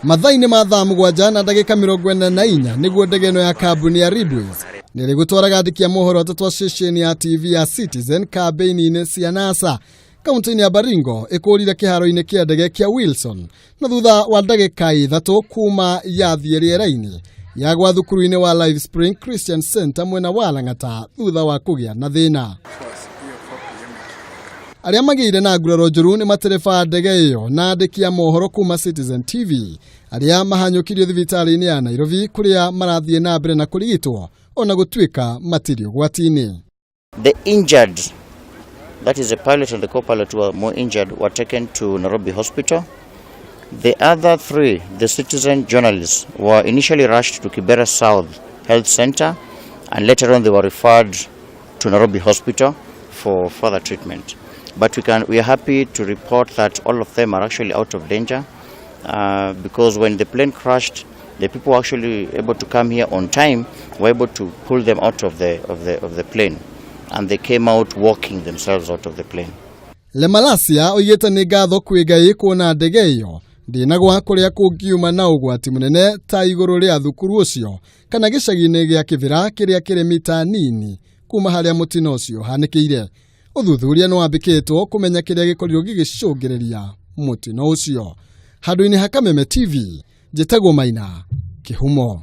Mathaa-inĩ ma thaa 7 na ndagĩka 44 nĩguo ndege ĩno ya kambuni ya Ridways nĩrĩ gũtwaraga andĩki a mohoro atatũ a ceceni ya TV ya Citizen kambĩini-inĩ cia NASA kaunti-inĩ ya Baringo ĩkũrire kĩharo-inĩ kĩa ndege kĩa Wilson na thutha wa ndagĩka 3 kuma yathiĩ rĩera-inĩ yagwa thukuru-inĩ wa Live Spring Christian Center mwena wa Lang'ata thutha wa kũgĩa na thĩna. Arĩa magĩire na nguraro njũru nĩ matereba ndege ĩyo na andĩki a mohoro kuma Citizen TV arĩa mahanyũkirio thibitarĩ-inĩ ya Nairobi kũrĩa marathiĩ na mbere na kũrigitwo ona gũtuĩka matirĩ ũgwati-inĩ. The injured, that is the pilot and the co-pilot who are more injured, were taken to Nairobi Hospital. The other three, the citizen journalists, were initially rushed to Kibera South Health Center and later on they were referred to Nairobi Hospital for further treatment. But we are happy to report that all of them are actually out of danger because when the plane crashed, the people were actually able to come here on time were able to pull them out of the plane, and they came out walking themselves out of the plane. Lemalasia oigĩte nĩ ngatho kwĩ Ngai kuona ndege ĩyo ndĩnagwa kũrĩa kũngiuma na ũgwati mũnene ta igũrũ rĩa thukuru ũcio kana gĩcagi-inĩ gĩa Kĩbĩra kĩrĩa kĩrĩ mita nini kuma harĩa mũtino ũcio ũhanĩkĩire. Ũthuthuria nĩ wambĩkĩtwo kũmenya kĩrĩa gĩkorirwo gĩgĩcũngĩrĩria mũtino ũcio. Handũ-inĩ ha Kameme TV, njĩtagwo Maina Kĩhumo.